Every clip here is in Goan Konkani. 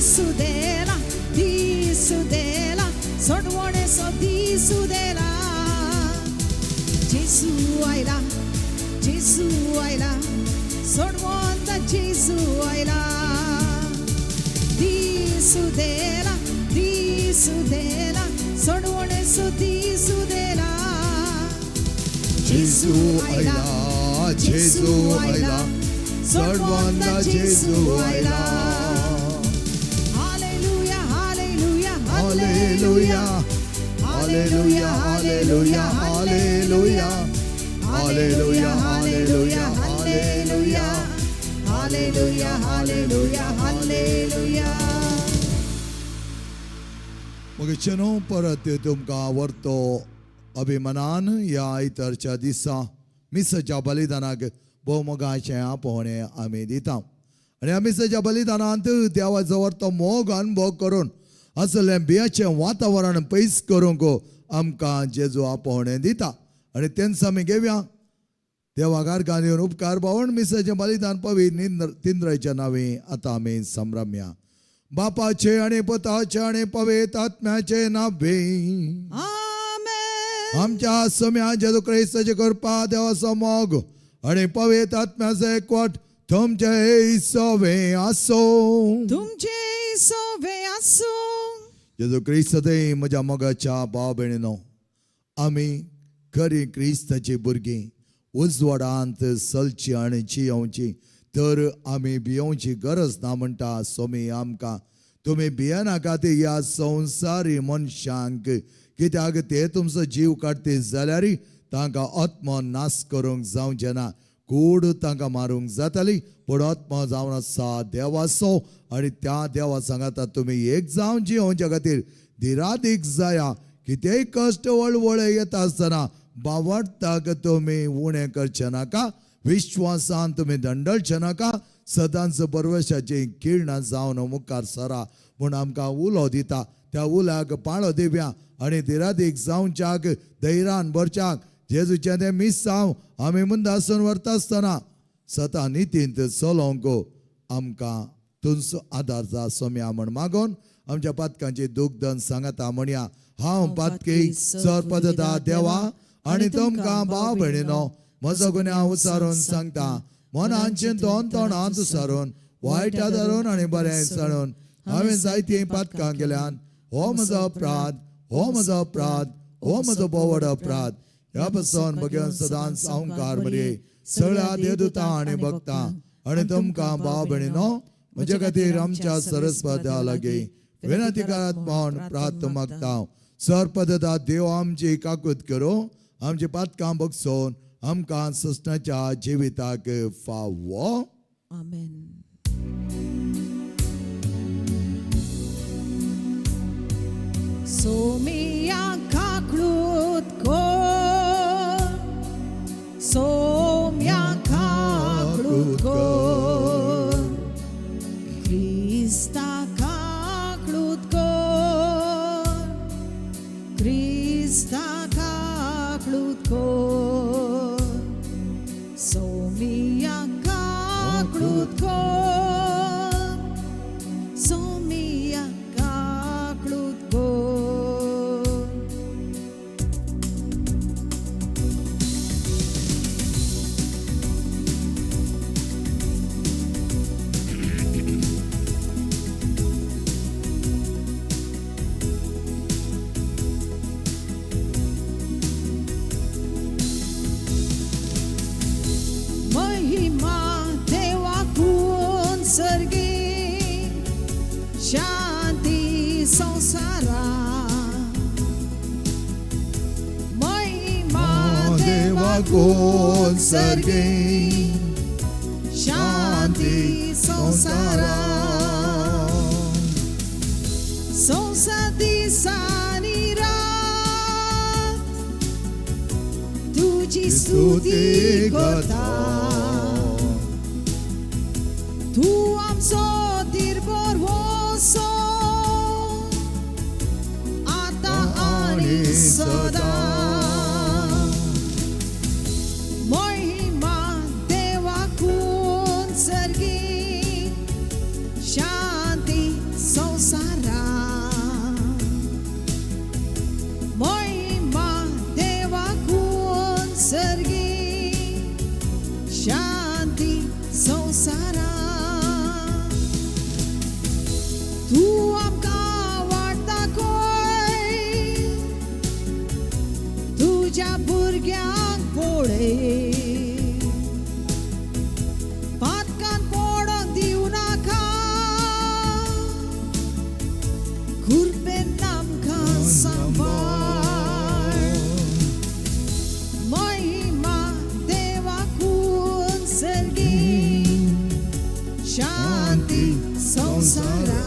दिसुदेला दिसुदेला सोडवणेचो दिसुदेला जेजू आयला जेजू आयला सोडवंत जेजू आयला दिसुदेला दिसुदेला सोडवणेचो दिसुदेला जेजू आयला जेजू आयला सोडवंत जेजू आयला. Hallelujah hallelujah hallelujah hallelujah hallelujah hallelujah hallelujah hallelujah hallelujah hallelujah hallelujah hallelujah. मगेचेनो परत तुमकां व्हरतो अभिमानान ह्या आयतारच्या दिसा मिसाच्या बलिदानाक भोवमोगाचें आपोवणें आमी दिता आनी ह्या मिसाच्या बलिदानांत देवाचो व्हरतो मोग अनुभव करून असलें भियाचें वातावरण पयस करूंक आमकां जेजू आपोवणें दिता आनी तेंच आमी घेवया देवाक आर्गां दिवन उपकार पावून मिसाचें बलिदान पवित्र तिंद्राच्या नांवी आतां आमी संभ्रमया. बापाचे आनी पुताचे आनी पवित्र आत्म्याचे नावे. आमेन. आमच्या सम्या जेजू क्रिस्ताचे कृपा देवाचो मोग आनी पवित्र आत्म्याचो एकवट तुमचे सवे आसो. तुमचे सोवे आसूं. जेजू क्रिस्त ते म्हज्या मोगाच्या भाव भयणीनो, आमी खरी क्रिस्ताची भुरगीं उजवाडांत चलची आनी जियोवची तर आमी भियोवची गरज ना म्हणटा स्वामी आमकां. तुमी भियेनाकात ह्या संवसारी मनशांक, कित्याक ते तुमचो जीव काडटीत जाल्यार तांकां आत्मो नाश करूंक जावचें ना. कूड तांकां मारूंक जाताली पूण आत्मो जावन आसा देवाचो आनी त्या देवा सांगाता तुमी एक जावन जियोवच्या खातीर धिरादीक जाया. कितेंय कश्ट वळवळे येता आसतना बावडटाक तुमी उणें करचें नाका, विश्वासान तुमी दंडळचें नाका, सदांच बरवशाची किरणां जावन मुखार सरा म्हूण आमकां उलो दिता. त्या उल्याक पाळो दिवया आनी धिरादीक जावच्याक धैर्यान भरच्याक जेजूचें तें मिसांव आमी मुंदासून व्हरता आसतना सता नितींत चलोवंक आमकां तुमचो आदार जा सोम्या म्हण मागोन आमच्या पातकांची दुग्धन सांगता म्हणया. हांव पातकी सरपदता देवा आनी तुमकां भाव भयणीनो म्हजो गुन्यांव उचारून सांगता. मनान चिंतून तोंडांत उचारून वायट आदारून आनी बरें चाळून हांवें जायतीं पातकां केल्यान. हो म्हजो अपराध, हो म्हजो अपराध, हो म्हजो बोवड अपराध. ह्या पसून भगेवन सदांच अहंकार मरे सगळ्या देवदूतां आनी भक्तां आनी तुमकां भाव भयणीनो म्हज्या खातीर आमच्या सरस्वत्या लागीं विनंती करात म्हूण प्रार्थ मागता. सरपदता देव आमची काकूत करूं, आमची पातकां बगसोवन आमकां सस्नाच्या जिविताक फावो. आमेन. सोमिया काकळूत कोर, सोम्या काकळूत कोर, क्रिस्ता काकळूत कोर, क्रिस्ता काकळूत कोर, सोमिया काकळूत कोर, सोमिया काकळूत कोर. महिमा देवाकून सर्गी शांती संसारा, महिमा देवाकून सर्गी शांती संसारा, संसार दिसानी रात तुजी स्तुती करता, तूं आमचो दिरबरवसो आतां आनी सदां. महिमा देवाकून सर्गी शांती संवसारा. तूं आमकां वाट दाखय, तुज्या भुरग्यांक पळय, पातकान पडोंक दिवं नाका, कृपेन आमकां सांबाळ. महिमा देवाकून सर्गी, शांती संवसारा.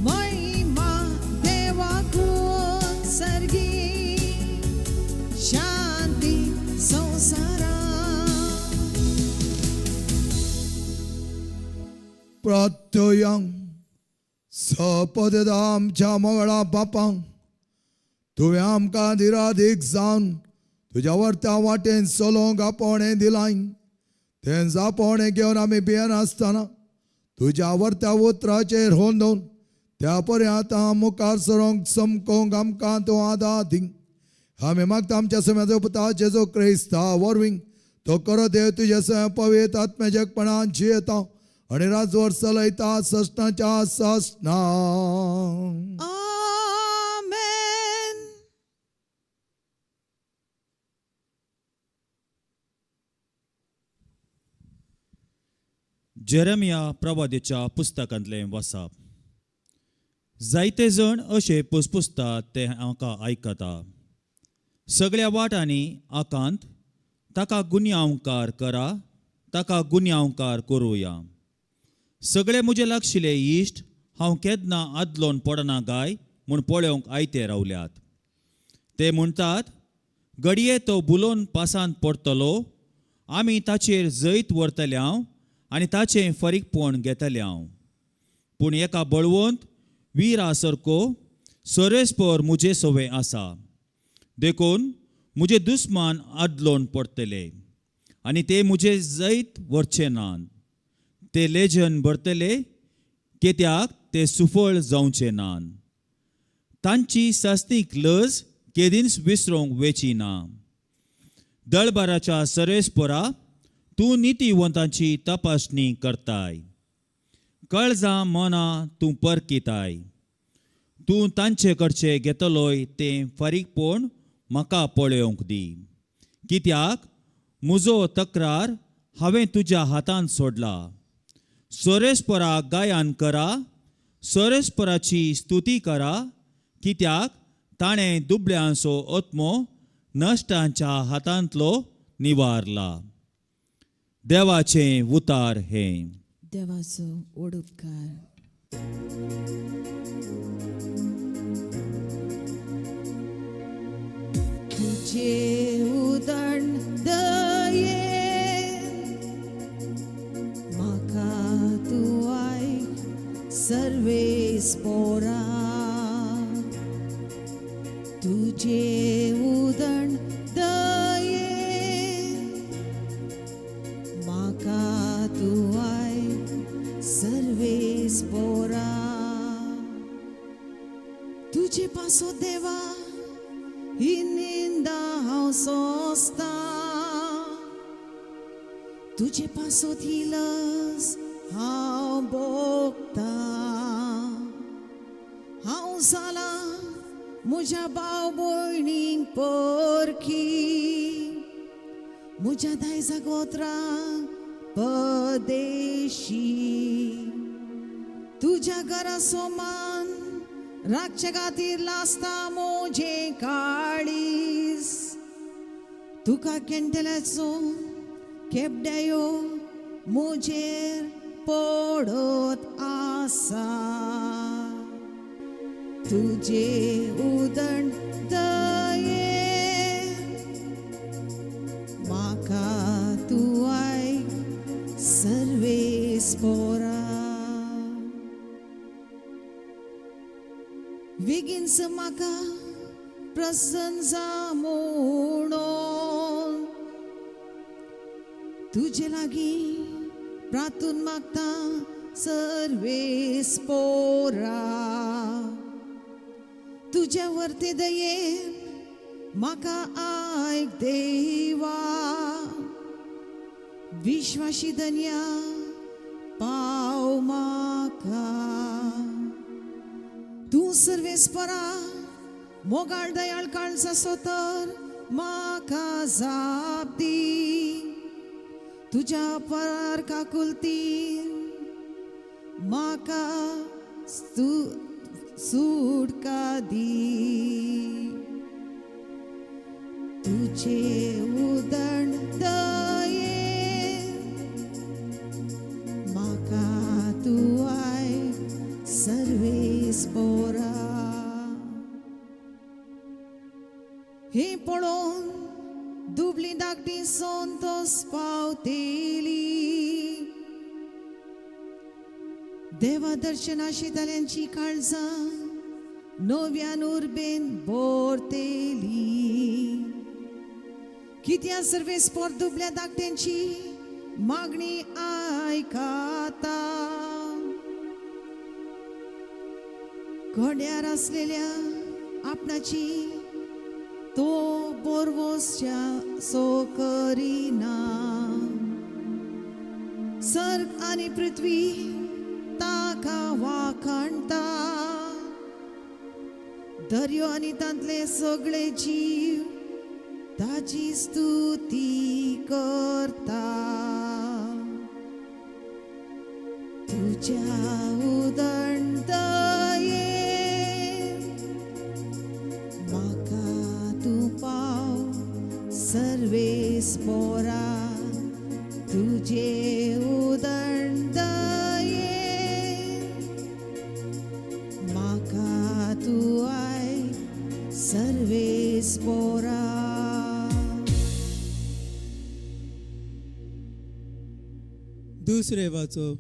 महिमा देवाकून सर्गी, शांती संवसारा. प्रार्थयांक सपदता आमच्या मंगळा बापांक, तुवें आमकां दिरादीक जावन तुज्या वर्त्या वाटेन चलोवंक आपोवणें दिलाय. तें आपोवणें घेवन आमी भियेनासतना तुज्या वर्त्या उतराचेर होंदोवन त्या पर्यंत मुखार सरोंक चमकोवंक आमकां तूं आदार दी. आमी मागता आमच्या सम्याचो पुता जेजू क्रिस्ता वरवीं. तो करो देव तुज्या सय पवित्र आत्म्याच्या एकपणान जियेता आनी राजवर चलयता ससनाच्या ससना. आमेन. जेरमिया प्रवादेच्या पुस्तकांतलें वाचप. जायते जण अशे पुसपुसतात ते म्हाका आयकता. सगळ्या वाटांनी आकांत, ताका गुन्यांवकार करा, ताका गुन्यांवकार करुया. सगळे म्हजे लागशिल्ले इश्ट हांव केन्ना आदलोन पडना गाय म्हूण पळोवंक आयते रावल्यात. ते म्हणटात, घडये तो बुलोवन पासांत पडटलो, आमी ताचेर जैत व्हरतले हांव आनी ताचें फारीकपण घेतलें हांव. पूण एका बळवंत विरा सारको सरेस्पर म्हजे सवें आसा, देखून म्हजे दुस्मान आदलोन पडटले आनी ते म्हजे जैत व्हरचे नात. ते लेजन भरतले कित्याक ते सुफळ जावचे नात. तांची सास्तीक लज केदींच विसरूंक वेची ना. दळबाराच्या सरेस्परा, तूं नितीवंतांची तपासणी करताय, कळजां मनां तूं परकिताय. तूं तांचे कडचे घेतलोय तें फारीकपण म्हाका पळोवंक दी, कित्याक म्हजो तक्रार हांवें तुज्या हातांत सोडला. सोरेस्पराक गायन करा, सोरेस्पराची स्तुती करा, कित्याक ताणें दुबळ्यांचो आत्मो नश्टांच्या हातांतलो निवारला. देवाचें उतार हें. देवाचो ओडुपकार. तुझे उदण दये म्हाका तूं आयक सर्वेस पोरा. तुझे उदण दये म्हाका तूं आयक सर्वेस पोरा. तुजे पासो देवा ही निंदा हांव सोंसता, तुजे पासत ही लज हांव भोगता. हांव जालां म्हज्या भाव भयणींक परकी, म्हज्या दायजा गोत्रांक परदेशी. तुज्या घराचो मान राखचे खातीर लासता म्हजें काळीज. तुका केंटल्याचो केपड्यायो म्हजेर पडत आसा. तुजे उदण दये म्हाका तूं आयक सर्वेस पोरा. बेगीनच म्हाका प्रसन्न जा म्हणून तुजे लागीं प्रार्थून मागता सर्वेस पोरा. तुज्या वरते दयेन म्हाका आयक देवा, विश्वाशी धन्या पाव म्हाका तूं सर्वेस्परा मोगाळ दयाळ काळजाचो तर म्हाका जाप दी तुज्या परार काकुलती म्हाका सुटका दी तुझे उदण दये म्हाका तूं आयक सर्वेस्पोरा हें पळोवन दुबली धाकटी संतोस पावतेली देवा दर्शना शिताल्यांची काळजां नव्यान उर्बेन भरतेली कित्या सर्वेस्पोर दुबल्या धाकट्यांची मागणी आयकाता घड्यार आसलेल्या आपणाची तो बोरवोसच्या सो करिना सर्ग आनी पृथ्वी ताका वाखाणता दर्यो आनी तांतले सगळे जीव ताची स्तुती करता तुज्या उदण दये म्हाका तूं पाव सर्वेस्पोरा तुजे उदण दये म्हाका तूं आयक सर्वेस्पोरा. दुसरें वाचप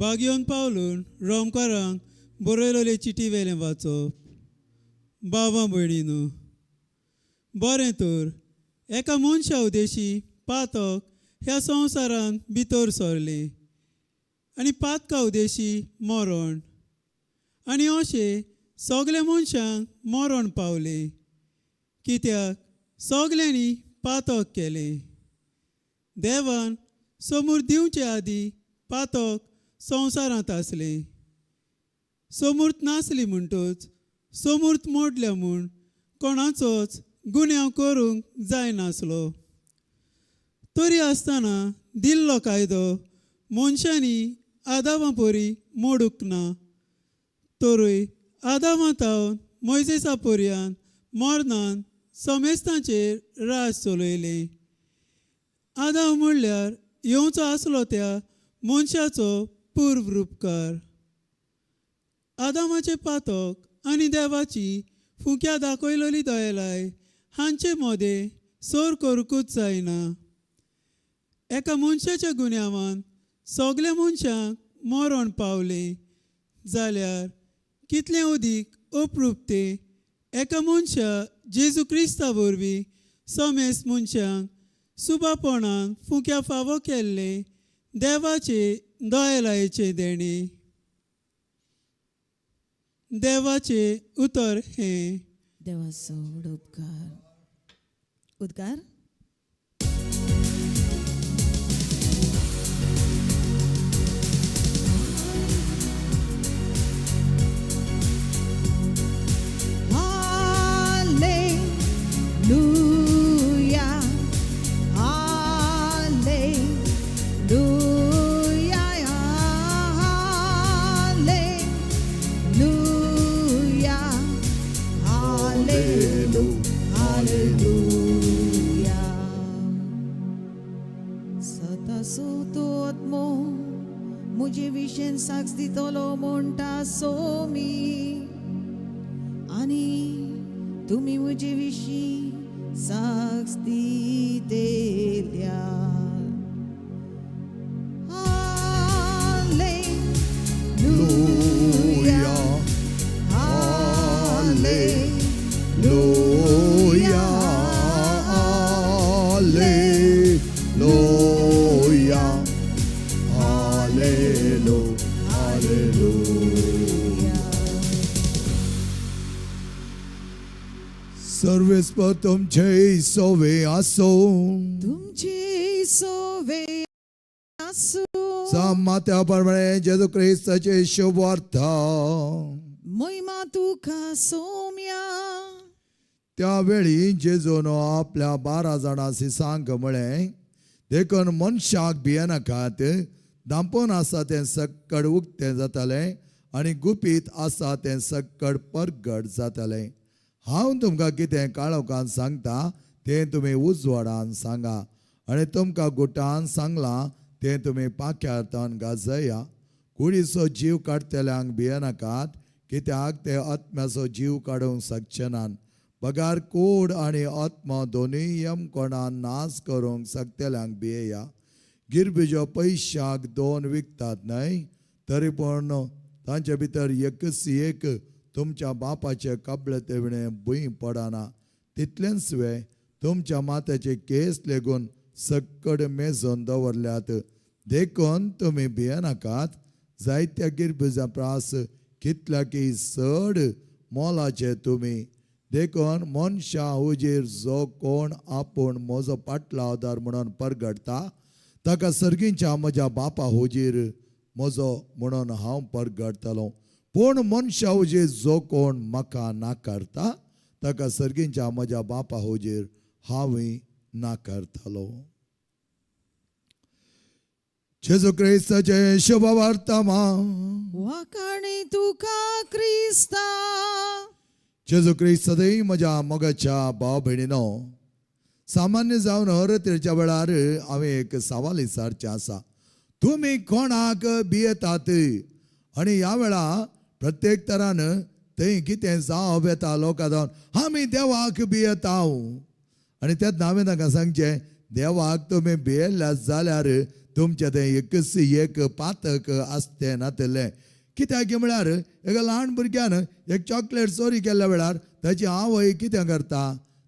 बागयोन पावलून रोमकारांक बरयलोले चिटी वेलें वाचप. बाबा भयणीनू, बरें तर एका मनशा उदेशी पातक ह्या संवसारांत भितर सरलें आनी पातका उदेशी मरण आनी अशें सगल्या मनशांक मरण पावलें कित्याक सगल्यांनी पातक केलें. देवान समूर दिवचे आदीं पातक संवसारांत आसलें. समूर्त नासली म्हणटच समूर्त मोडल्या म्हूण कोणाचोच गुन्यांव करूंक जायनासलो. तरी आसतना दिल्लो कायदो मनशांनी आदावां परी मोडूंक ना, तरूय आदावां तावन मोयजेसा पर्यांत मरणान समेस्तांचेर राज चलयलें. आदाव म्हणल्यार येवचो आसलो त्या मनशाचो पूर्व रुपकार. आदामाचें पातक आनी देवाची फुक्या दाखयलोली दयलाय हांचे मदें सोर करूंकूच जायना. एका मनशाच्या गुन्यांवान सगल्या मनशांक मरण पावलें जाल्यार कितलें अदीक अप्रूप तें एका मनशा जेजू क्रिस्ता वरवीं समेस्त मनशांक सुबापणान फुक्या फावो केल्लें देवाचे दयलायेचें देणें. देवाचें उतर हें. देवाचो व्हड उपकार. उद्गार. Hallelujah, hallelujah, hallelujah, hallelujah. सतासो तो आत्मो मुजे विशेन साक्ष दितलो म्हणटा सोमी आनी तुमी मुजे विशीं साक्ष दितेल्या. Hallelujah, Hallelujah, Hallelujah, Hallelujah, Hallelujah. सर्वेस्पर तुमचे सोवे आसो. तुमचे सोवे आसूं. मात्या प्रमाणे जेजू क्रिस्ताचे शुभवार्ता. महिमा तुका सोम्या. त्यावेळी जेजून आपल्या 12 जाणांशी सांग म्हळें, देखून मनशाक भियेनाकात. धांपून आसा तें सक्कड उक्तें जातलें आनी गुपीत आसा तें सक्कड परगट जातलें. हांव तुमकां कितें काळोखान सांगता तें तुमी उजवाडान सांगा आनी तुमकां गुटान सांगलां तें तुमी पाख्यार तावन गाजया. कुडीचो जीव काडटल्यांक भियेनाकात, कित्याक ते आत्म्याचो जीव काडूंक शकचे नात, बगार कूड आनी आत्मा दोनूय यमकोणान नाश करूंक शकतल्यांक भियेया. गिरबीजो पयशाक दोन विकतात न्हय? तरी पूण तांचे भितर एकच एक तुमच्या बापाचे कबळे तेवणे भूंय पडना. तितलेंच वे, तुमच्या माथ्याचे केस लेगून सक्कड मेजून दवरल्यात. देखून तुमी भियेनाकात, जायत्या गिरबुजां प्रास कितल्याकी चड मोलाचे तुमी. देखून मनशा हुजीर जो कोण आपूण म्हजो पाटलावदार म्हणून परगडटा ताका सर्गींच्या म्हज्या बापा हुजीर म्हजो म्हणून हांव परगडटलो. पूण मनशा हुजीर जो कोण म्हाका नाकारता ताका सर्गींच्या म्हज्या बापा हुजीर हांवूय नाकारतलो. जेजू क्रिस्ताचे शुभ वर्तमान. वाखाणी तुका क्रिस्ता. जेजू क्रिस्त सदैव. म्हज्या मोगाच्या भाव भयणीनो, सामान्य जावन हरतेच्या वेळार हांवें एक सवाल विचारचें आसा, तुमी कोणाक भियेतात? आनी ह्या वेळा प्रत्येक तरान थंय कितें जावप येता लोकां जावन, आमी देवाक भियेता. आनी तेन्ना हांवें तांकां सांगचें, देवाक तुमी भियेल्यात जाल्यार तुमचें तें एकच एक पातक आसतें नातलें. कित्याक म्हळ्यार एका ल्हान भुरग्यान एक चॉकलेट चोरी केल्ल्या वेळार ताची आवय कितें करता?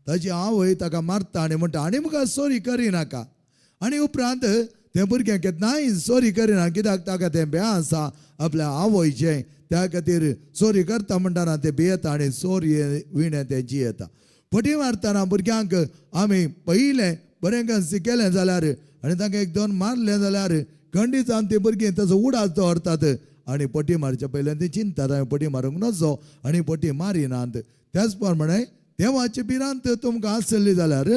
ताची आवय ताका मारता आनी म्हणटा, आनी मुखार चोरी करिनाका. आनी उपरांत तें भुरगें केन्नाय चोरी करिना, कित्याक ताका तें भंय आसा आपल्या आवयचें. त्या खातीर चोरी करता म्हणटना तें भियेता आनी चोरी विणें तें जियेता. फटी मारतना भुरग्यांक आमी पयलें बरें करून शिकयलें जाल्यार आनी तांकां एक दोन मारलें जाल्यार खंडीत जावन ती भुरगीं ताचो उडास दवरतात आनी पटी मारच्या पयल्यान ती चिंतात, हांवें पटी मारूंक नजो, आनी पटी मारिनात. त्याच प्रमाणे देवाची भिरांत तुमकां आसली जाल्यार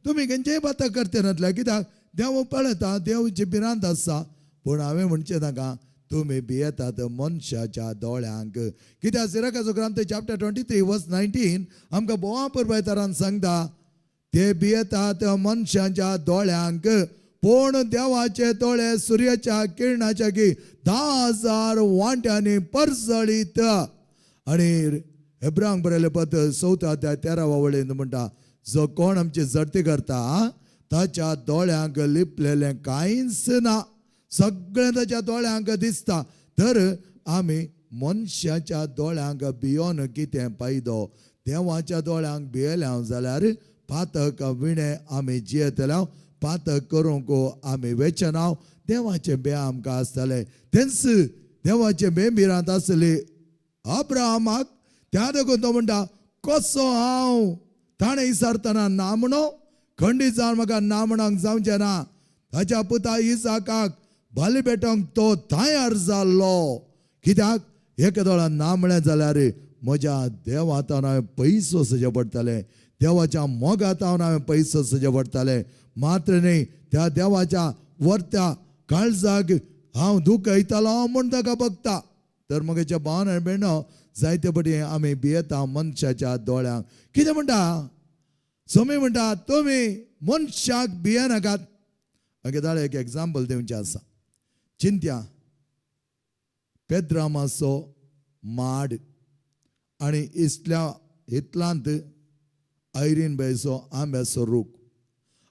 तुमी खंयचेय पातक करते नातले, कित्याक देव पळयता, देवची भिरांत आसा. पूण हांवें म्हणचें तांकां, तुमी भियेतात मनशाच्या दोळ्यांक. कित्याक सिराकाचो ग्रंथ चॅप्टर 23 वर्स 19 आमकां भोवा पुरबायतारान सांगता, ते भियेतात मनशाच्या दोळ्यांक, पूण देवाचे दोळे सुर्याच्या किरणाच्या की 10,000 वांट्यांनी परजळीत. आनी हेब्रांक बरयलें पत्र चवथो अध्याय 13वा वळींत म्हणटा, जो कोण आमची जडती करता ताच्या दोळ्यांक लिपलेलें कांयच ना, सगळें ताच्या दोळ्यांक दिसता. तर आमी मनशाच्या दोळ्यांक भियोन कितें फायदो? देवाच्या दोळ्यांक भियेल्या जाल्यार पातक विणें आमी जियेतले, पातक करूंक आमी वेचना, देवाचें भंय आमकां आसतलें. तेंच देवाचें भंय भिरांत आसली अब्राहमाक, त्या देखून तो म्हणटा, कसो हांव ताणें विचारतना ना म्हणो, खंडीत जावन म्हाका ना म्हणूंक जावचें ना. ताच्या पुता इसाकाक बली भेटोवंक तो तयार जाल्लो, कित्याक एका दोळ्यान ना म्हळें जाल्यार म्हज्या देवातावन हांवें पयस वचचें पडटलें, देवाच्या मोगातावन हांवें पयस वचचें पडटलें. मात्र न्ही, त्या देवाच्या वरत्या काळजाक हांव दुखयतलो म्हूण ताका बगता. तर म्हगेच्या भावन आनी भयणो, जायते पटी आमी भियेता मनशाच्या दोळ्यांक. कितें म्हणटा सोमी? म्हणटा, तुमी मनशाक भियेनाकात. मागीर दाळे एक एग्जाम्पल दिवचें आसा. चिंत्या, पेद्रामाचो माड आनी इतल्या इतलांत आयरीन बायचो आंब्याचो रूख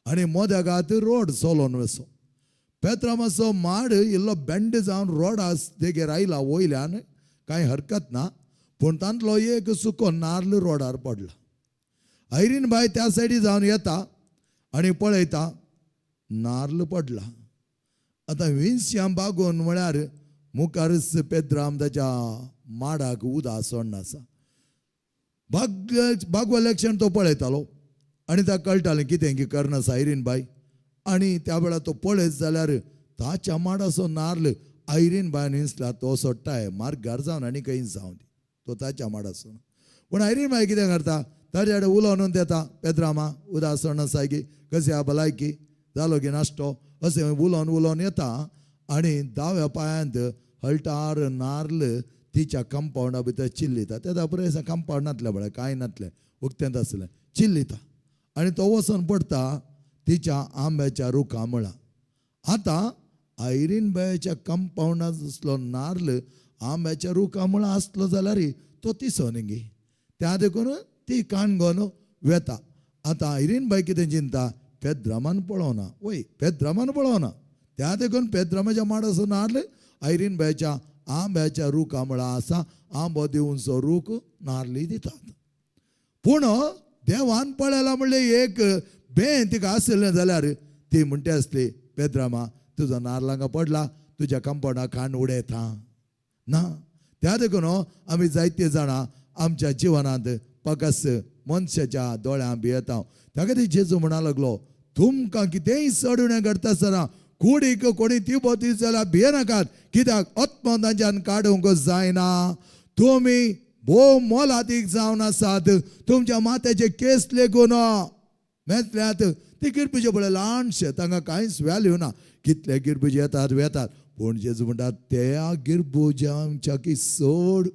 आनी मोद्यागात रोड चलोन वचो. पेत्रामाचो माड इल्लो बेंड जावन रोडा देगेर आयला वयल्यान, कांय हरकत ना, पूण तांतलो एक सुको नार्ल रोडार पडला. आयरीन बाय त्या सायडी जावन येता आनी पळयता नार्ल पडला. आतां विंश्यां बागोवन म्हळ्यार मुखारच पेद्राम ताच्या माडाक उदक सोडना आसा. बाग बागवाल्याक्षण तो पळयतालो आनी ताका कळटालें कितें की करना आयरीन बाय. आनी त्या वेळार तो पळयत जाल्यार ताच्या माडाचो नार्ल आयरीन बायन हिंसला तो सोडटाय मार्गार जावन आनी खंय जावन दी तो ताच्या माडाचो. पूण आयरीन बाय कितें करता, ताच्या कडेन उलोवन येता, पेद्रामा उदास आसाय की कशी आहा भलायकी जालो की नाश्टो, अशें उलोवन उलोवन येता आनी दाव्या पांयांत हळटार नार्ल तिच्या कंपावंडा भितर चिल्लिता. तेन्ना बरें कंपावंड नासलें पळय, कांय नासलें, उक्तेंत आसलें, चिल्लिता आनी तो वचून पडटा तिच्या आंब्याच्या रुखा मुळां. आतां आयरीन बायच्या कंपावंडांत आसलो नार्ल आंब्याच्या रुखा मुळां आसलो जाल्यार तो तिसो न्ही, त्या देखून ती काणगोन वेता. आतां आयरीन बाय कितें चिंता, पेद्रामान पळोवना, वय पेद्रामान पळोवना, त्या देखून पेद्रामाच्या माडाचो नार्ल आयरीन बायच्या आंब्याच्या रुखा मुळां आसा, आंबो दिवनचो रूख नार्ली दितात. पूण देवान पळयला म्हणलें एक बें तिका आशिल्लें जाल्यार ती म्हणटे आसली, पेद्रामा तुजो नार्ल हांगा पडला, तुज्या कंपावंडाक खाण उडयता ना. त्या देखून आमी जायते जाणां आमच्या जिवनांत पकस मनशाच्या दोळ्यां भियेता. त्या खातीर जेजू म्हणा लागलो, तुमकां कितेंय चड उणें घडटा आसतना कुडीक कोणी तिबो दीत जाल्यार भियेनाकात, कित्याक आत्मो तांच्यान काडूंक जायना. तुमी भोव मोलादीक जावन आसात, तुमच्या माथ्याचे केस लेगून मेजल्यात. ती गिरबुजे पळय ल्हानशे, तांकां कांयच व्हॅल्यू ना, कितले गिरबुजे येतात वेतात. पूण जेजू म्हणटा त्या गिरबुजांच्या की चड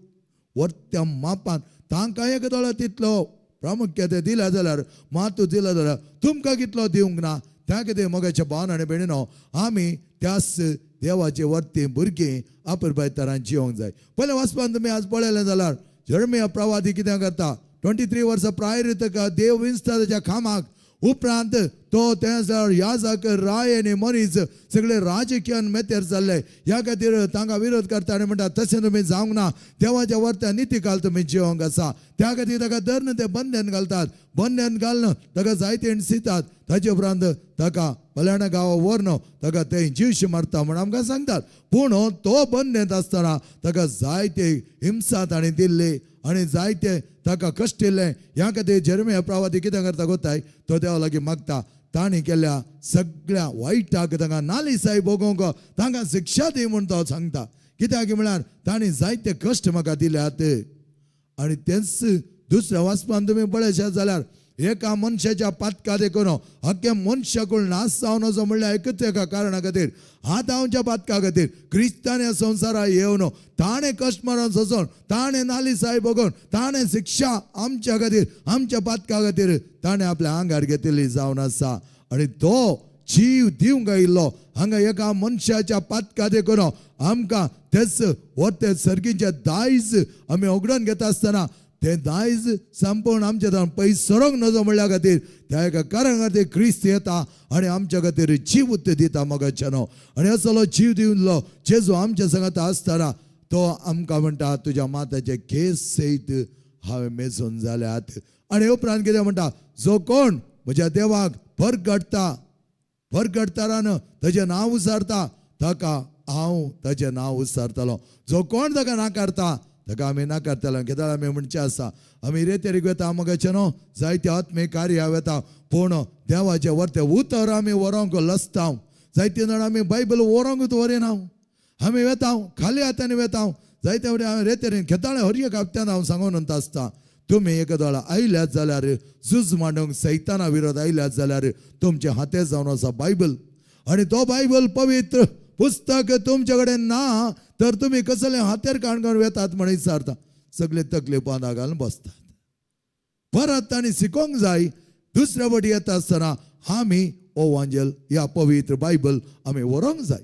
वर्त्या मापान तांकां एक दोळो तितलो प्रामुख्य ते दिल्या जाल्यार, मातू दिल्या जाल्यार तुमकां कितलो दिवंक ना. त्या कितें मोगाच्या भावन आनी भयणीनो, आमी त्याच देवाचे वर्ती भुरगीं आपुरबाय तरान जिवंक जाय. पयलें वाचपान तुमी आज पळयलें जाल्यार जर्मिया प्रवादी कितें करता, 23 वर्सां प्रायर ताका देव विंचता ताच्या कामाक. उपरांत तो थंयसर याजक राय आनी मनीस सगळे राजकीय मेतेर जाल्ले, ह्या खातीर तांकां विरोध करता आनी म्हणटा तशें तुमी जावंक ना, देवाच्या वर्त्या नितीकाल तुमी जिवंक आसा. त्या खातीर ताका धरून ते बंधन घालतात, बंधन घालून ताका जायते हिणसितात. ताचे उपरांत ताका फलाण्या गांवा व्हरून ताका ते जीवशी मारता म्हूण आमकां सांगतात. पूण तो बंदेंत आसतना ताका जायते हिंसा ताणें दिल्ली आनी जायते ताका कश्ट दिल्ले. ह्या खातीर जेरमिया प्रवादी कितें करता गोताय, तो देवा लागीं मागता तांणी केल्ल्या सगळ्या वायटाक तांकां नालिसाय भोगोवंक तांकां शिक्षा दी म्हूण तो सांगता. कित्याक म्हळ्यार तांणी जायते कश्ट म्हाका दिल्यात. आनी तेंच दुसऱ्या वाचपान तुमी पळयशात जाल्यार एका मनशाच्या पातका देखून अख्ख्या मनशाकूळ नाश जावन असो म्हणल्यार एकच एका कारणा खातीर, आदांवच्या पातका खातीर क्रिस्तान ह्या संवसारा येवन ताणें कश्ट मरण सोंसून, ताणें नालिसाय भोगून, ताणें शिक्षा आमच्या खातीर, आमच्या पातका खातीर ताणें आपल्या आंगार घेतिल्ली जावन आसा. आनी तो जीव दिवंक आयिल्लो हांगा एका मनशाच्या पातका देखून आमकां तेच वते सर्गीचें दायज आमी उगडून घेता आसतना तें दायज संपूर्ण आमच्या जावन पयस सरोंक नजो म्हणल्या खातीर त्या एका कारणा खातीर क्रिस्त येता आनी आमच्या खातीर जीव दिता मोगाच्यानो. आनी असलो जीव दिवलो जेजू आमच्या सांगाता आसतना तो आमकां म्हणटा तुज्या माथ्याचे केस सयत हांवें मेजून जाल्यात. आनी उपरांत कितें म्हणटा, जो कोण म्हज्या देवाक परगटता, परगटतारान ताजें नांव उसारता ताका हांव ताजें नांव उसारतलो. जो कोण ताका नाकारता ताका आमी नाकारतले. कित्याक आमी म्हणचें आसा, आमी रेतेरीक वेता मोगाचें न्हू, जायते आत्मीक कार्य वेता, पूण देवाचें वर्तें उतर आमी व्हरोंक लसता. जायते जाण आमी बायबल व्हरोंकूच व्हरिना, आमी वेता खाली हातांनी वेता. जायते फावटी हांवें रेतेरीन खेताळे हर एक हप्त्यान हांव सांगून आसता, तुमी एक दोळा आयल्यात जाल्यार झूज मांडूंक सैताना विरोध आयल्यात जाल्यार तुमचे हाते जावन आसा बायबल, आनी तो बायबल पवित्र पुस्तक तुमचे कडेन ना तर तुमी कसले हातेर काणकोण वेतात म्हण विचारता. सगळे तकले पोंदा घालून बसतात. परत तांणी शिकोवंक जाय. दुसऱ्या वटी येता आसतना आमी ओ वांजेल ह्या पवित्र बायबल आमी व्हरोंक जाय,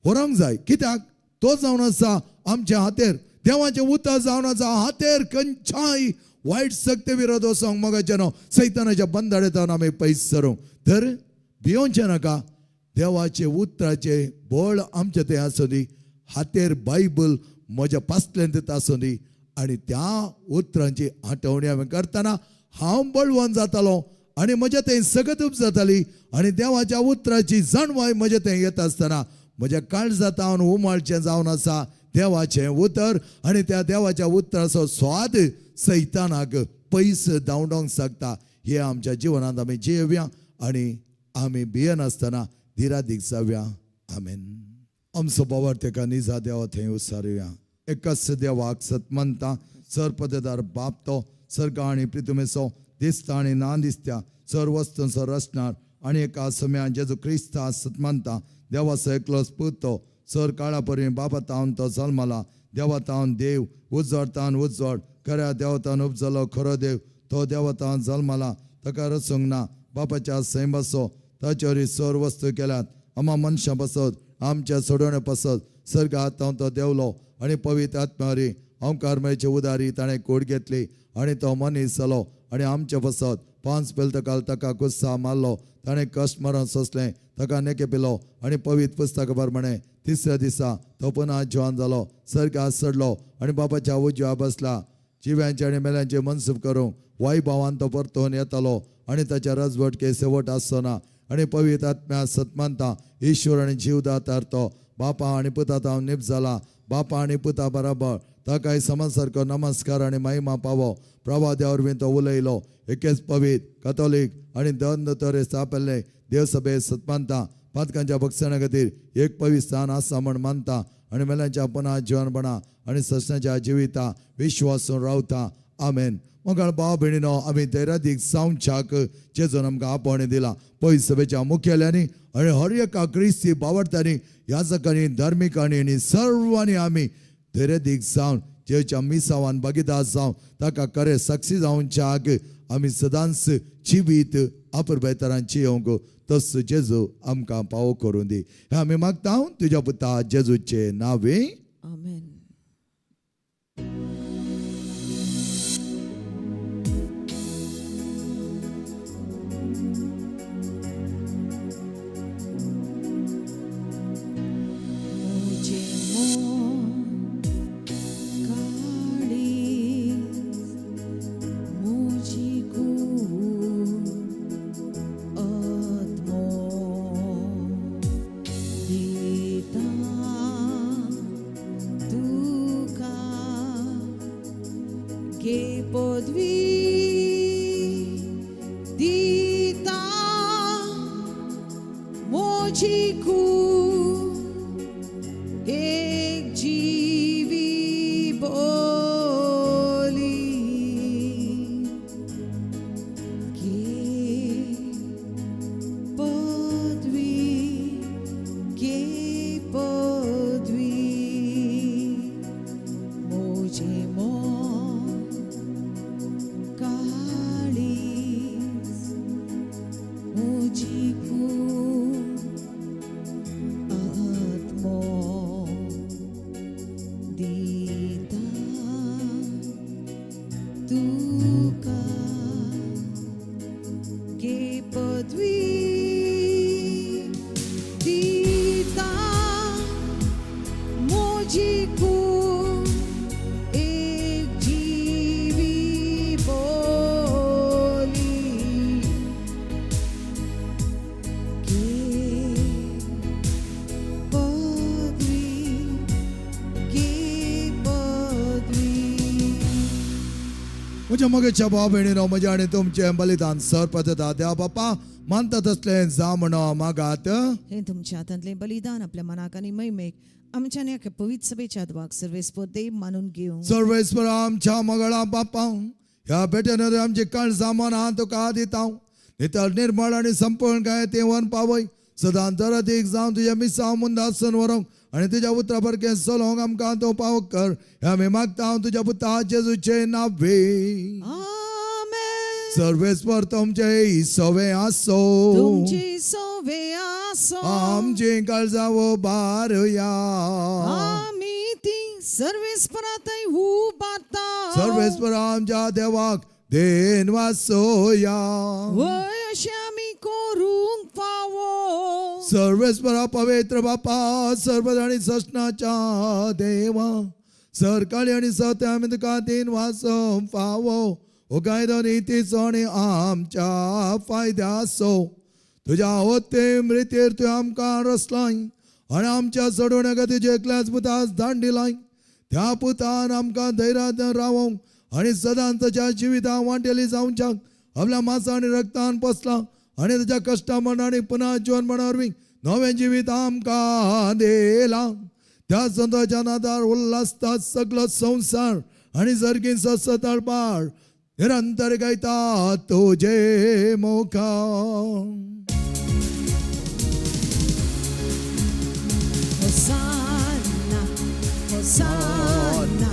व्हरोंक जाय. कित्याक तो जावन आसा आमच्या हातेर, देवाचें उतर जावन आसा हातेर. खंयच्याय वायट शक्ती विरोध वचोंक मोगाचें न्हू, सैतानाच्या बंदाडेतान आमी पयस सरूंक. तर भियोवचें नाका, देवाचे उतराचे बळ आमचे थंय आसूं दी, हातेर बायबल म्हज्या पासलेंत आसूं दी. आनी त्या उतरांची आठवणी हांवें करतना हांव बळवंत जातालो आनी म्हज्या थंय सगत जाताली. आनी देवाच्या उतराची जाणवाय म्हज्या थंय येता आसतना म्हज्या काळजांत उमाळचें जावन आसा, देवाचें उतर आनी त्या देवाच्या उतराचो स्वाद सैतानाक पयस धांवडोवंक शकता. हे आमच्या जिवनांत आमी जियेवया आनी आमी भियेनासतना धिरादीक जावया. आमेन. आमचो बाबर तेका निजा देवा थंय उसारुया. एकाच देवाक सतमनता सरपदेदार बाप तो सर्ग आनी प्रितुमेचो दिसता आनी ना दिसत्या सर वस्तूंचो रचणार आनी एका सम्यान जेजू क्रिस्ता सतमानता देवाचो एकलोच पूत तो सर काळा परी बाबा तावन तो जल्मला देवा तावन देव उजवाड तावन उजवाड खऱ्या देवतान उपजलो खरो देव तो देवतान जल्मला ताका रचूंक ना बापाच्या सैमाचो ताचे वरवीं सर वस्तू केल्यात आमा मनशां पासत आमच्या सोडवणे पासत सर्गात तो देवलो आनी पवित्र आत्म्या ओंकार मेळचे उदारी ताणें कोड घेतली आनी तो मनीस जालो आनी आमचे पासत 5 पेलतकाल ताका गुस्सा मारलो ताणें कश्ट मरण सोंसलें ताका नेके पिलो आनी पवित्र पुस्तका प्रमाणे तिसऱ्या दिसा तो पुन्हा जिवान जालो सर्गात चडलो आनी बापाच्या उजव्या बसला जिव्यांचे आनी मेल्यांचे मनसूब करूंक वायभावान तो परतून येतालो आनी ताच्या रजवटके शेवट आसचो ना आनी पवित्र आत्म्या सतमानता ईश्वर आनी जीवदातार तो बापा आनी पुता तावन निप जाला बापा आनी पुता बराबर ताकाय समजसारको नमस्कार आनी महिमा पावो प्रभा देवा वरवीं तो उलयलो एकेच पवित्र कथोलीक आनी दंद तरे स्थापिल्ले देवसभे सतमानता पातकांच्या बक्षणा खातीर एक पवित्र स्थान आसा म्हण मानता आनी मेल्यांच्या पुन्हा जिवनपणा आनी ससण्याच्या जिविता विश्वासून रावता. आमेन. मगाळ भाव भयणीनो आमी धैर्यादीक जावच्याक जेजून आमकां आपोवणें दिलां. पयस सभेच्या मुखेल्यांनी आनी हर एका क्रिस्ती बावडत्यांनी याजकांनी धार्मिकांनी आनी सर्वांनी आमी धैर्यादीक जावन जेच्या मिसावान भागीदार जावन ताका खरें साक्षी जावच्याक आमी सदांच जिवीत आपरबेतरांची येवंक तस जेजू आमकां पावो करूं दी. हें आमी मागता तुज्या पुता जेजूचे नांवे. आमेन. मुझे मोह काळीज मुझी कूड आत्मो दिता तुका गे पदवी दिता मुझी कूड एक जीवी बोली गे पदवी गे पदवी मुझे मोह काळीज मुझी कूड आत्मो दिता तुका गे पदवी दिता मुझी कूड एक जीवी बोली गे पदवी गे पदवी. म्हज्या मोगेच्या भाव भयणीनो म्हज्या आनी तुमचें बलिदान सरपतता देवा बापा मानता तसलें जावं म्हणो मागात. हे तुमच्या हातांतलें बलिदान आपल्या मनाक आनी महिमेक आमच्या आनी एका पवित्र सभेच्या द्वाक सर्वेस्पर देव मानून घेवं. सर्वेस्पर आमच्या मगळा बापा ह्या भेटेन आमची काळजां मनां तुका दिता नितळ निर्मळ आनी संपूर्ण काय ते वन पावय सदां दरादीक जावन तुज्या मिसांव मुंदासन व्हरूंक आनी तुज्या उतरा सारकें चलोवंक आमकां तूं पावो कर. हें आमी मागता तुज्या पुता जेजूचे नांवे. आमेन. सर्वेस्पर तुमचे सवे आसो. तुमची सोवे आसो. आमची काळजां उबारुया. आमी ती सर्वेस्परातय उबारता. सर्वेस्पर आमच्या देवाक then वासोया. वय अशें आमी करूंक फावो. सर्वेस्परा पवित्र बापा सर्व आनी ससनाच्या देवा सरकाळी आनी सत्य आमी तुका then वासोवंक फावो. हो कायदो नितीचो आनी आमच्या फायद्याचो. तुज्या होते मृतेर तुवें आमकां रचलाय आनी आमच्या सोडवण्या खातीर तुज्या एकल्याच पुताक दान दिलाय. त्या पुतान आमकां धैर्यान रावोंक आनी सदांच ताच्या जिवितां वांटेली जावच्याक आपल्या मांसा आनी रक्तान पोसला आनी ताच्या कश्टा मरण आनी पुनः जिवन मरणा वरवीं नवें जिवीत आमकां दिलां. त्या संताच्या नादार उल्हासता सगलो संवसार आनी सर्गीन सतळपार निरंतर गायता तुजे मुखार. Hosanna, Hosanna,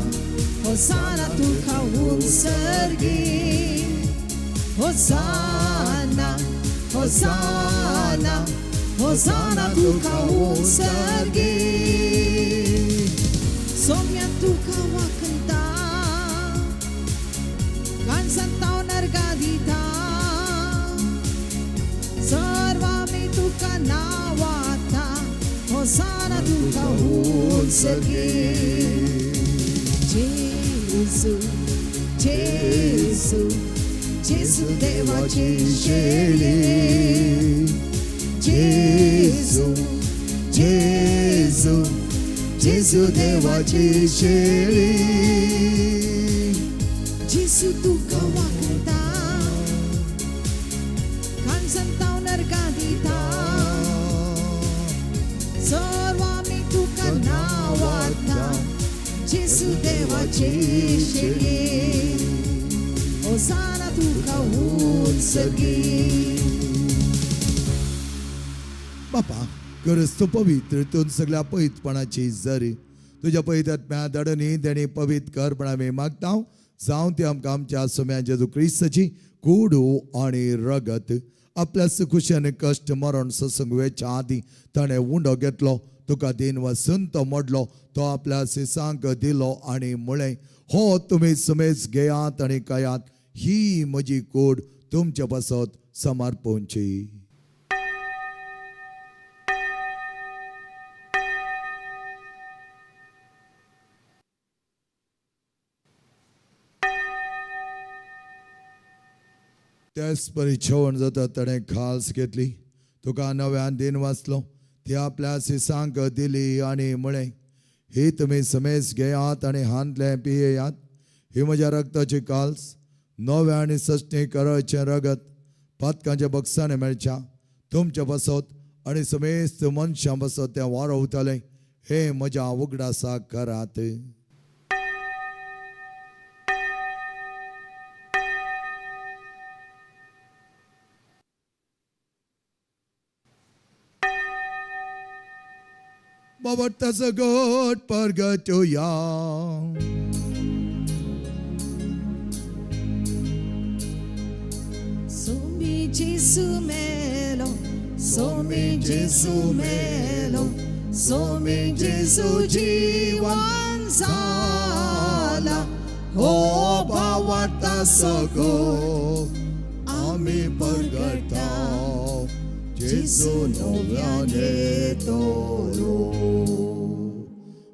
Hosanna तुका उंसर्गी. Hosanna, Hosanna, Hosanna तुका उंसर्गी. सोम्या तुका वाकंता, कांसंताव नरगादिता, सर्वामी तुका नावाता, Hosanna तुका उंसर्गी. Gesù, Gesù, Gesù देवाचे शेली. जेजू, जेजू, जेजू देवाची शेळी. Gesù तुका वाकता, कांसंताव नरगादिता, सर्वामी तुका नावाता, Gesù देवाचे शेली. Hosanna तुका उंसर्गी. बापा गरज तूं पवित्र, तूं सगळ्या पवित्रपणाची जरी तुज्या पवित्र आत्म्या दडणी देणी पवित्र कर म्हण आमी मागता. जावं ती आमकां आमच्या सोम्या जेजू क्रिस्ताची कुडू आनी रगत. आपल्या सुखुशान कश्ट मरण ससंग वेच्या आदीं ताणें उंडो घेतलो, तुका दिन वसून तो मोडलो, तो आपल्या सिसांक दिलो आनी म्हळें, हो तुमी सुमेज घेयात आनी कयात, ही म्हजी कूड तुमचे पासत समर्पणची. त्याच परी जेवण जाता ताणें खास घेतली, तुका नव्यान दिन वाचलो, ती आपल्या सिसांक दिली आनी म्हळें, ही तुमी समेज घेयात आनी हांतलें पियेयात, ही म्हज्या रक्ताची काल्स, नव्या आनी सस्नी करळचें रगत, पातकांच्या बक्षाने मेळच्या तुमच्या पासत आनी समेस्त मनशां पासत तें वारवतलें, हें म्हज्या उगडासाक करात. बाबा गट परगटया. Somi Gesù melo, Somi Gesù melo, Somi Gesù जीवन झाला. हो भावार्था सगो आमी परगटा, जेजू नव्यान येतलो.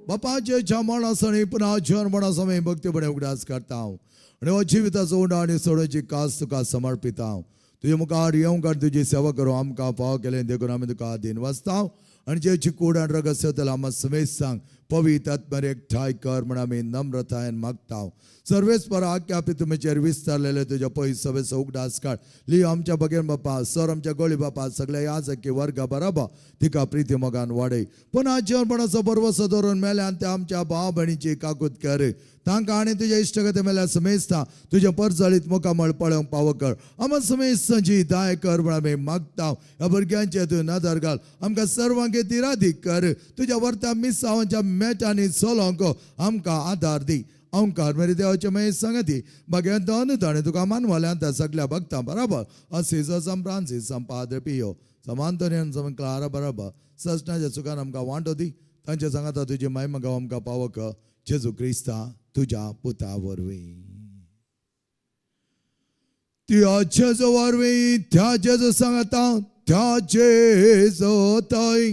बापाच्या मरणासणी पुन्हा जीवन मरणासमय भक्तीपणे उगडास करता हांव आनी हो जिविताचो उंडो आनी सोडोची कास तुका समर्पिता हांव. तुजे मुखार येवंक आनी तुजी सेवा करूं आमकां फावो केलें देखून आमी तुका आदीन वाचता आनी जेची कूड आनी रगत सेवतलो आमकां समेज सांग पवित्र आत्म्यार एकठांय कर म्हण आमी नम्रतायेन मागता. सर्वेस्पर आज्ञा तुमचेर विस्तारलेले तुज्या पयस सभेचो उगडास काड. लियो आमच्या बगेन बापा, सर आमच्या गोळी बापा, सगळ्या याजकी वर्गा बराबर तिका प्रिती मोगान वाडय. पुन्हा जीवनपणाचो भरवसो दवरून मेल्यान त्या आमच्या भाव भयणीची काकूत कर. तांकां आनी तुज्या इश्टगते मेल्या समेजता तुज्या परजळीत मुखामळ पळोवंक पावो कर. आमकां समेजतांची दाय कर म्हण आमी मागता. ह्या भुरग्यांचे तूं नदर घाल, आमकां सर्वांक तिरादीक कर. तुज्या वर्ता मिसावांच्या मेटांनी चलोवंक आमकां आदार दी. ओंकार मेरे देवाचे महेश सांगती भगवंत अनुदाने तुका मानवाल्यान त्या सगळ्या भक्तां बराबर असिजो सम फ्रांसीस सम पाद्र पियो सम आंतोनियन सम क्लारा बराबर सजनाच्या सुखान आमकां वांटो दी. तांचे सांगाता तुजी महिमा गांव आमकां पावक जेजू क्रिस्ता तुज्या पुता वरवीं. त्या जेजू वरवीं, त्या जेजू सांगता, त्या जेजू थंय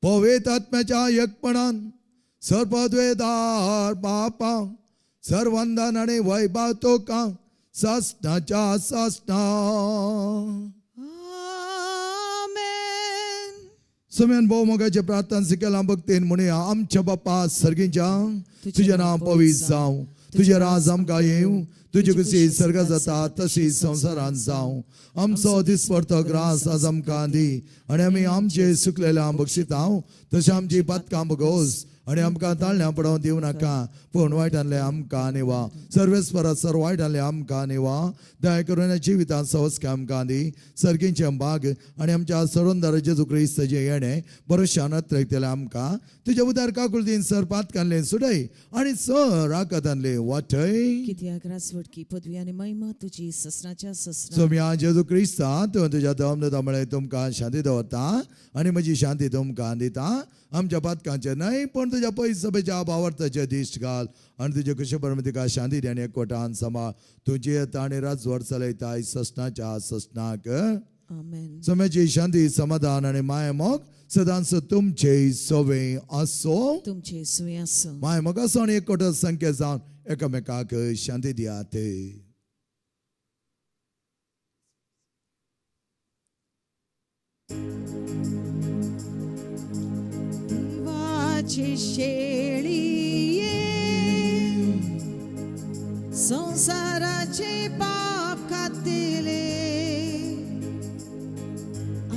पवित्र आत्म्याच्या एकपणान सर्पद्वेदार बापा सर्वंदन आनी वैभव तुका सासणाच्या सासणा. आमेन. समेन भोव मोगाचे प्रार्थना शिकयला भक्तीन म्हणुया आमच्या बापा सर्गींच्या तुजें नांव पवित्र जावं तुजें राज आमकां येवं तुजी खुशी सर्ग जाता तशी संवसारांत जावं आमचो दिसपडतो ग्रास आज आमकां दी आनी आमी आमचे सुकलेल्या बक्षितां तशें आमची पातकां बगोस आनी आमकां ताळण्यां पडोवंक दिवं नाका पूण वायटांतलें आमकां निवा सर्वेस्परा सर वायटांतलें आमकां निवा दया करून ह्या जिवितांत सवस्काय आमकां दी सर्गींचें भाग आनी आमच्या सरोंदार जेजू क्रिस्ताचें येणें बरोशान अत्रकतलें आमकां तुज्या उदार काकुळतीन सर पातकांतलें सुडय आनी सर राकतांतलें वाटय कित्याक राजवटकी पदवी आनी महिमा तुजी ससनाच्या ससना सोम्या जेजू क्रिस्ता तूं तुज्या दम म्हळें तुमकां शांती दवरता आनी म्हजी शांती तुमकां दिता आमच्या पातकांचे न्हय पूण तुज्या पयस सभेच्या भावार्थाचे दिश्ट घाल आनी तुजे कुशे परम तुका शांती दी आनी एकवटान सांबाळ तुजी येता आनी राजवट चलयताय ससनाच्या ससनाक आमेन. सोम्याची शांती समाधान आनी माया मोग सदांच तुमचे सोवे आसो तुमचे सुय आसूं. माया मोग आसो आनी एकवट संख्या जावन एकामेकाक शांती दियात. देवाचे शेळीये संसाराचे पाप खातेले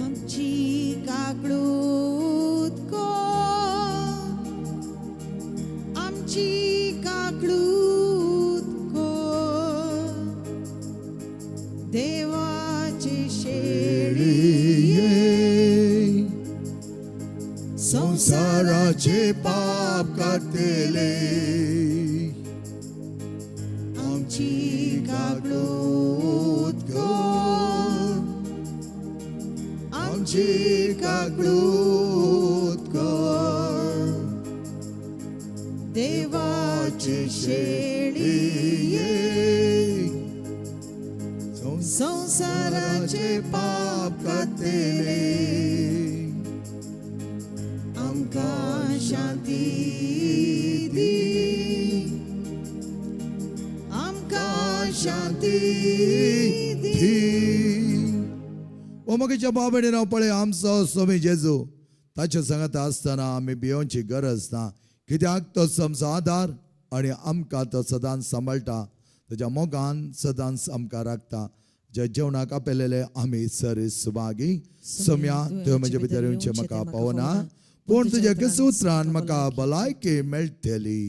आमची काकळूत कर आमची काकळूत कर देवाचे शेळीये संसाराचे पाप काडटले आमची काकळूत कर आमची काकळूत कर देवाचे शेळीये संसाराचे पाप काडटले आमकां शांती दी आमकां शांती दी. ओ म्हज्या बाबडे हांव पळय आमचो स्वामी जेजू ताच्या सांगाता आसतना आमी भियोवची गरज ना कित्याक तो आमचो आदार आनी आमकां तो सदांच सांबाळटा ताच्या मोगान सदांच आमकां राखता ज्या जेवणाक आपयलेले आमी सर सुभागी सम्या तुवें म्हजे भितर येवचें म्हाका पावना पूण तुज्या एका उतरान म्हाका भलायकी मेळटली.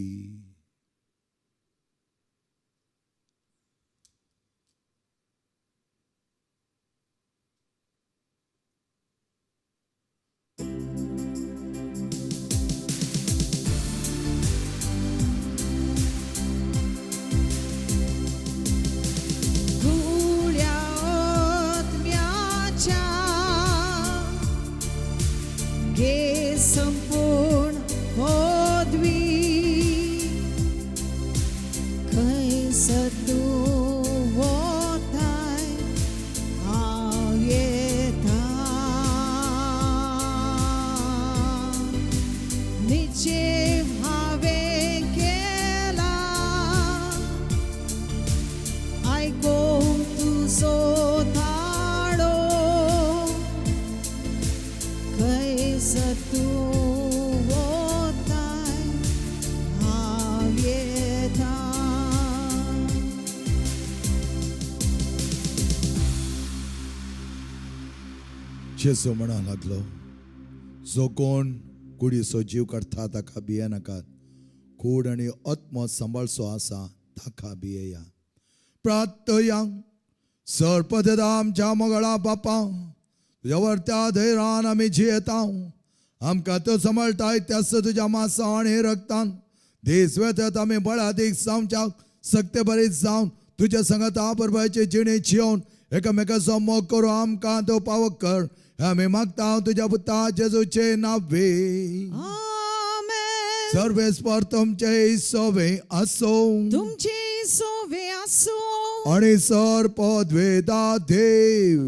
गुळ्या आत्म्याच्या गे संपूर्ण पदवी खंयसर तूं वताय हांव येता निश्चेव हांवें केला आयकूंक तुजो ताळो खंयसर तूं वताय हांव येता. जेजू म्हणा लागलो जो कोण कुडीचो जीव काडटा ताका भियेनाकात कूड आनी आत्मो सांबाळचो आसा ताका भियेया. प्रार्थया सरपदा आमच्या मोगळा बापा तुज्या वरत्या धैर्यान आमी जियेता आमकां तो सांबाळटाय त्याच तुज्या मासा आनी रक्तान दीस वेतात आमी बळादीक जावच्या सक्ते बरीत जावन तुज्या सांगाता परबाचे जिणे जियोवन एकामेकाचो मोग करूं आमकां तो पावक कर हे आमी मागता तुज्या पुता जेजूचे नावे. आमेन. सर्वेस्पर तुमचे सोवे आसो तुमचे सोवे आसूं. आणि सर पदवेदा देव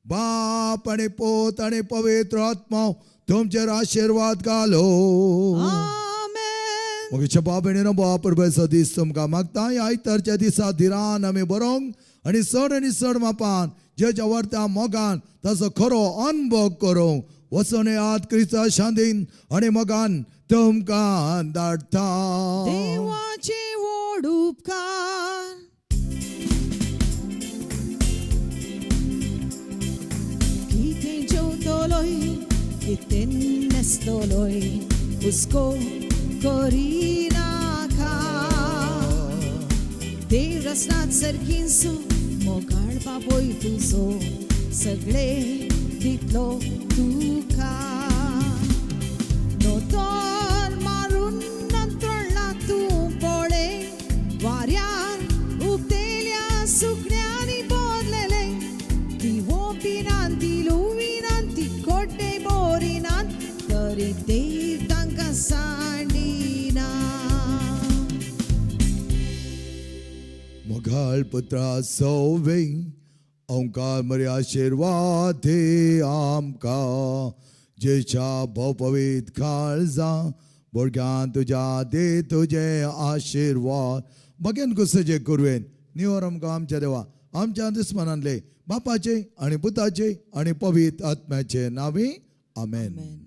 बाप आणि पोत आणि पवित्र आत्मा तुमचेर आशिर्वाद घालो. आमेन. मग बाबेणीनो बाप दीस तुमकां मागता ह्या आयतारच्या दिसा धिरान आमी बरोवंक आनी चड आनी चड मापान जेच्या वरत्या मोगान ताचो खरो अनुभव करूंक वचोन येयात क्रिस्ता शांतीन आनी मोगान तुमकां धाडटा. देवाचे व्हड उपकार. कितें जेवतलोय कितें न्हेसतलोय हुस्को करिनाका. देव रसनात सारकींसो मोगाळ बाबोय तुजो सगळे दितलो तुका. नोतर मारून नंतरला तूं पळे वाऱ्यार उबतेल्या सुकण्यांनी बोरलेले ती वोपिनान ती लुविनान ती कोड्डे बोरिनान तरी देव तांकां सांडिना. मोगाळ पुत्रा सवे ओंकार मरे आशिर्वाद दे आमकां जेच्या भोवपवीत काळजा भुरग्यान तुज्या दे तुजे आशिर्वाद बगेन कुसजे कुरवेन निवर आमकां आमच्या देवा आमच्या दुस्मनांतले बापाचे आनी पुताचे आनी पवित्र आत्म्याचे नांवी आमेन. आमेन.